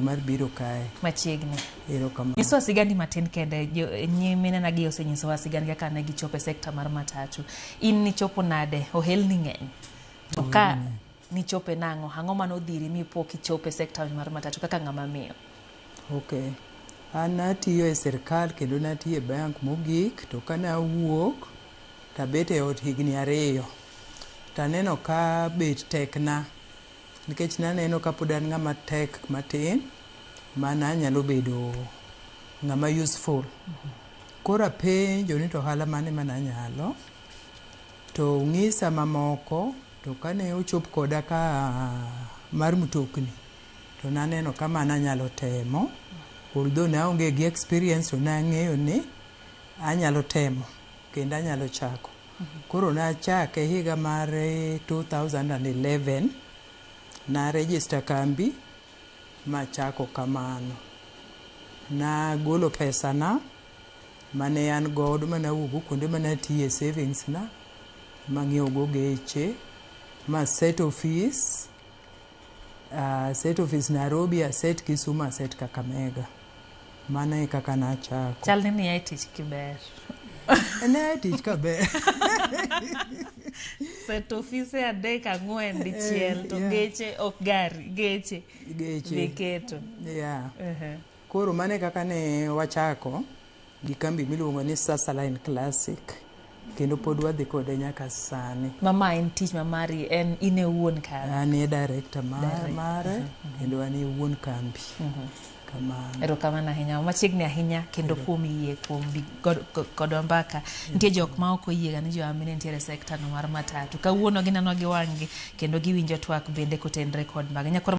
Mar biro kae. Machiegni. Erokamano. Nyisowa sigandi matin kende, nyiminena gi osenyisowa sigand kaka ne gichopo e sekta mar matatu. In nichopo nade? Ohelni ng'eny. To ka nichope nang'o? Ang'o mane odhiri mipo kichopo e sekta mar matatu kaka ng'ama miyo? Ok. An natiyo e sirkal kendo natiyo e bank mogik to kane awuok tabet e ot higni 2 taneno ka bet tekna nikech naneno ka pod an ng'ama tek matin mana nyalo bedo ng'ama useful. Koro apenjo ni to ohala mane mananyalo to ong'isa mamoko to kane ochop koda ka mar mtokni to naneno ka mano anyalo temo although naonge gi experience to nang'eyo ni anyalo temo kendo anyalo chako. Koro nachake higa mar 2011 na register kambi machako kamano. Nagolo pesana mane an godo mane awuok go kuonde mane atiye savings na mang'iewo go geche ma set office aset office Nairobi, aset Kisumu, aset Kakamega. Mano e kaka nachako. Chal ni niya e tich kiber. Ne a e tich kaber. Set ofise 3 4 dichiel to geche ok gari, geche. Geche. Biketo. Yeah. Koro mano e kaka ne wachako gi kambi miluongo ni Sasa Line Classic kendo pod wadhi kode nyaka sani. Ma ma en tich ma mari en in e wuon kambi. An e director Director. mare kendo an e wuon kambi. Kamano. Erokamano ahinya. Machiegni ahinya kendo kuom yie kuom bi kodwa mbaka. Nitie jok ma ok oyiega ni jowa mine nitiere e sekta no mar matatu. Kawuono gineno gi wang'gi kendo giwinjo twak bende kotenre kod maga. Nyakwar.